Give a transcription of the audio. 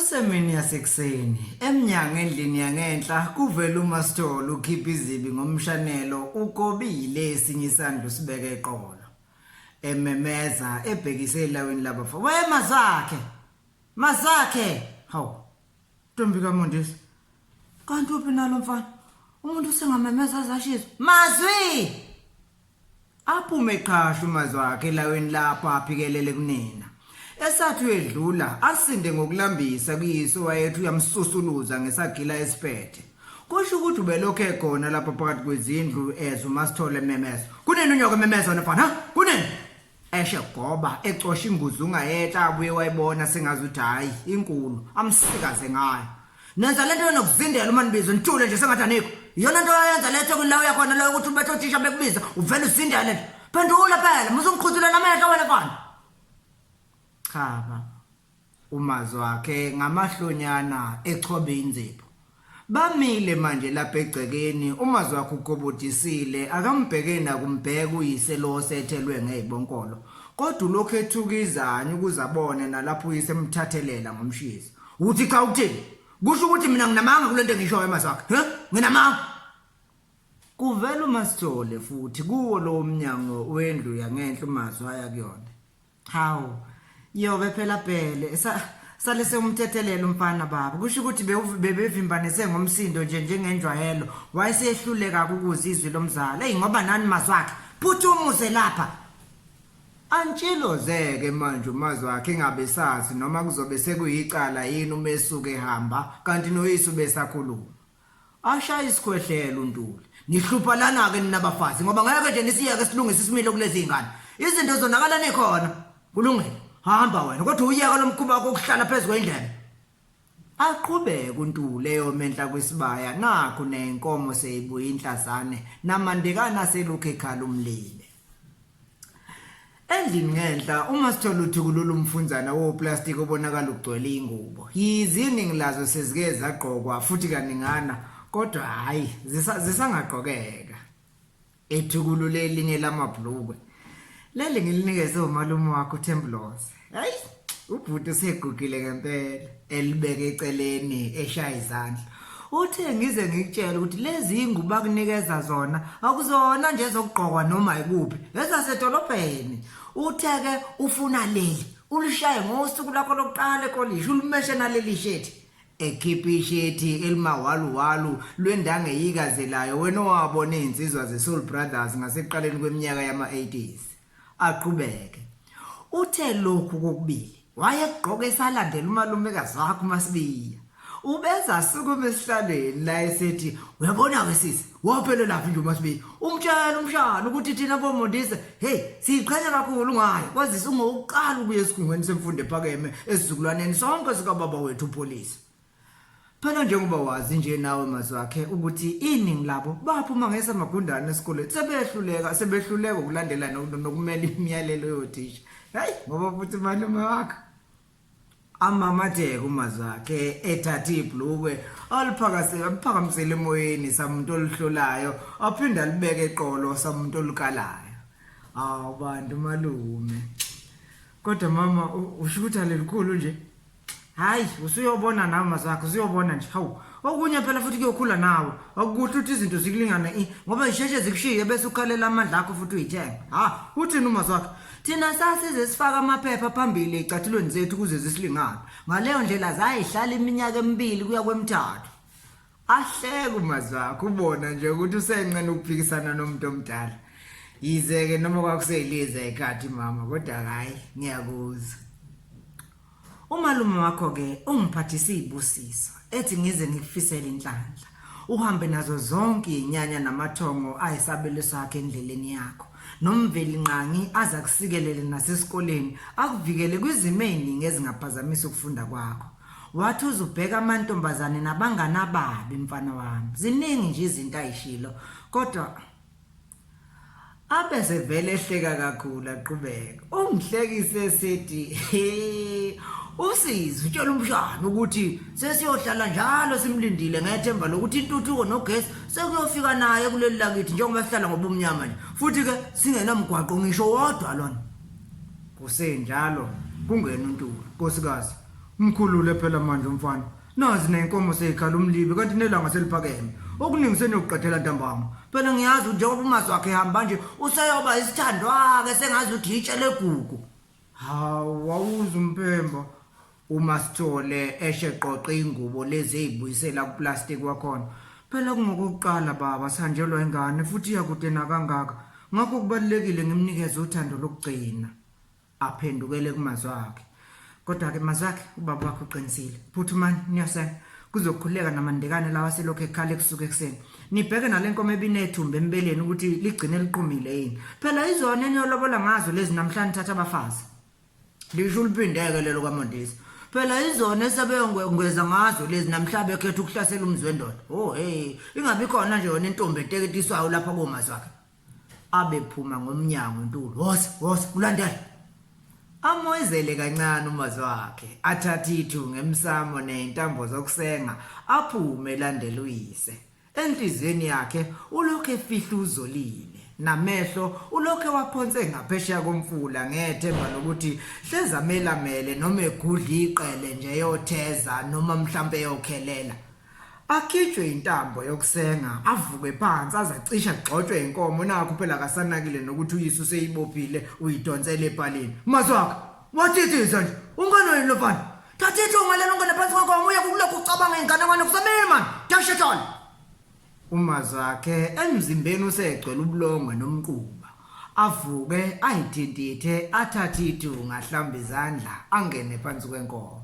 Kusemini yasekuseni, emnyango endlini yangenhla kuvela uMasithole ukhipha izibi ngomshanelo ugobile esinye isandla usibeke eqolo. Ememeza ebhekise elawini labafo. We Mazakhe! Mazakhe! Hawu. Ntombi kaMondisi. Kanti uphi nalo mfana? Umuntu usengamemeza azashizwe. Mazwi! Aphume qhasha umazwi wakhe elawini lapho aphikelele kunina. Esathi uyedlula asinde ngokulambisa kuyise owayethi uyamsusuluza ngesagila esiphethe. Kusho ukuthi ubelokhu ekhona lapha phakathi kwezindlu ezwa uMaSithole ememeza. Kunini unyoko ememeza wena mfana? Ha? Kunini? Eshe goba ecosha inguzunga yetsha abuye wayibona sengazi ukuthi hhayi inkulu amsikaze ngayo. Nenza lento yonokuzindela uma nibizwa nithule nje sengathi anikho. Iyona nto oyenza lethe kulawo yakhona leyo ukuthi ubethe othisha bekubiza uvele uzindele nje. Phendula phela musungiqhuzulela amehlo wena mfana. Cha baba. Umazwi wakhe ngamahlonyana echobe inzipho. Bamile manje lapha egcekeni umazwi wakhe ugobodisile akambheke nakumbheka uyise lo osethelwe ngezibonkolo. Kodwa ulokhu ethuka izanyo ukuze abone nalapho uyise emthathelela ngomshizo. Uthi cha ukuthini? Kusho ukuthi mina nginamanga kulento engishoyo mazwakhe. He? Nginamanga. Kuvela uMasithole futhi kuwo lowo mnyango wendlu yangenhla uMazwi aya kuyona. Hawu. Yobe phela Bhele sa sale sewumthethelela umfana baba. Kusho ukuthi bebevimbanise ngomsindo nje njengenjwayelo. Wayesehluleka ukuzwa izwi lomzali. Eyi ngoba nani mazwakhe. Phuthuma uze lapha. Antshilozeke manje uMazwakhe engabe esazi noma kuzobe sekuyicala yini uma esuka ehamba kanti noyise ubesakhuluma. Ashaye isikhwehlela uNtuli. Nihlupha lana-ke nina bafazi ngoba ngeke nje nisiyeke silungise isimilo kulezi ngane. Izinto zonakala nikhona. Kulungile. Hamba wena kodwa uyeke lo mkhuba wakho wokuhlala phezu kwendlebe. Aqhubeke uNtuli eyoma enhla kwesibaya nakhu nenkomo seyibuya inhlazane namandekana aselokhu ekhala umlibe. Endlini ngenhla uma sithola uthukulula umfunzana woplastiki obonakala ugcwele ingubo. Yize iningi lazo sezike zagqokwa futhi kaningana kodwa hhayi zisangagqokeka. Ethukulule elinye lamabhlukwe. Leli ngilinikeze umalume wakho uThemblose. Hayi, ubhuti usegugile ngempela. Elibeke eceleni eshaya izandla. Uthe ngize ngikutshele ukuthi lezi ingubo akunikeza zona akuzona nje ezokugqokwa noma ikuphi, ezasedolobheni. Uthe ke ufuna leli, ulishaye ngosuku lwakho lokuqala ekolishi, ulimeshe naleli shethi. Ekhipha ishethi elimawaluwalu lwendange eyikazelayo wena owabona izinsizwa ze-Soul Brothers ngasekuqaleni kweminyaka yama-80s. Aqhubeke. Uthe lokhu kokubili wayekugqoka esalandela umalumekazi wakho uMaSibiya. Ubeza asukume esihlalweni la esethi uyabona-ke sisi waphelelaphi nje uMaSibiya. Umtshela umshana ukuthi thina boMondise hey siyiqhenya kakhulu ngaye kwazise ungowokuqala ukuya esikhungweni semfundo ephakeme esizukulwaneni sonke sikababa wethu uPholisa. Phela njengoba wazi nje nawe Mazwakhe ukuthi iningi labo baphuma ngesamagundane esikoleni sebehluleka sebehluleka ukulandela nokumela imiyalelo yothisha. Hayi ngoba futhi malume wakho amamatheke uMazwakhe ethatha ibhlukwe aliphakase aphakamisele emoyeni samuntu oluhlolayo aphinde alibeke eqolo samuntu olukalayo. Awu bantu malume. Kodwa mama usho ukuthi alelikhulu nje. Hayi, usuyobona nawe mazakho, usuyobona nje. Hawu, okunye phela futhi kuyokhula nawe. Akukuhle ukuthi izinto zikulingane i ngoba zisheshe zikushiye bese ukhalela amandla akho futhi uyithenga. Ha, uthini umazwakhe? Thina sasize sifaka amaphepha phambili ezicathulweni zethu ukuze zisilingane. Ngaleyo ndlela zayihlala iminyaka emibili kuya kwemithathu. Ahleke umazwakhe ubona nje ukuthi usenqena ukuphikisana nomuntu omdala. Yize-ke noma kwakuseyilize ikhathi mama kodwa hhayi ngiyakuzwa. Umalume wakho-ke ungiphathise izibusiso ethi ngize ngikufisele inhlanhla. Uhambe nazo zonke izinyanya namathongo ayisabelo sakhe endleleni yakho. Nomvelinqangi aze akusikelele nasesikoleni akuvikele kwizimo eziningi ezingaphazamisa ukufunda kwakho. Wathi uzubheka amantombazane nabangani ababi mfana wami. Ziningi nje izinto ayishilo kodwa Abe sevele ehleka kakhulu aqhubeka. Ungihlekise esithi he usizi utshela umshana ukuthi sesiyohlala njalo simlindile ngethemba lokuthi intuthuko nogesi sekuyofika naye kuleli lakithi njengoba sihlala ngobumnyama nje futhi ke singenamgwaqo ngisho wodwa lona. Kusenjalo kungena uNtuli, nkosikazi. Mkhulule phela manje umfana. Nazi nezinkomo seyikhala umlibi kanti nelanga seliphakeme. Okuningi seniyokuqedela ntambama. Phela ngiyazi ukuthi njengoba umazi wakhe ehamba nje useyoba isithandwa-ke sengazi ukuthi yitshe legugu. Hawu wawuza uMphemba uma sithole eshe qoqe ingubo lezi ezibuyisela kuplastic wakhona. Phela kungokokuqala baba sihanjelwa ingane futhi iyakude nakangaka. Ngakho kubalulekile ngimnikeze uthando lokugcina. Aphendukele kumazwakhe. Kodwa ke mazwakhe ubaba wakho uqinisile. Phuthumani niyosenga. Kuzokhululeka namandekane lawa selokhu ekhala ekusuka ekuseni. Nibheke nale nkomo ebinethumba embeleni ukuthi ligcine liqhumile yini. Phela izona eniyolobola ngazo lezi namhlanje thatha abafazi. Lisho uliphindeke lelo kaMondisi. Phela izona esebeyongweza ngazo lezi namhla bekhetha ukuhlasela umzi wendoda. Oh hey, ingabi khona nje yona intombi eteketiswayo lapha komazwakhe. Abephuma ngomnyango uNtuli. Woza, woza, ulandele. Amoyizele kancane umazwakhe, athathe ithunga emsamo nezintambo zokusenga, aphume elandela uyise. Enhliziyweni yakhe ulokhu efihla uzolile, namehlo ulokhu ewaphonse ngaphesheya komfula ngethemba lokuthi hleze amelamele noma egudla iqele nje eyotheza noma mhlampe eyokhelela. Akhitshwe intambo yokusenga avuke phansi aze acishe agxotshwe inkomo nakho phela akasanakile nokuthi uyise useyibophile uyidonsela epalini. Mazwakhe wathithiza nje ungane yini lofana? Thatha ithunga lelo ungene phansi kwenkomo uye kulokhu ucabanga inganekwane kusamile mani. Dashetshana. Umazwakhe emzimbeni usegcwele ubulongwe nomquba. Avuke ayithintithe athathe ithunga ahlamba izandla angene phansi kwenkomo.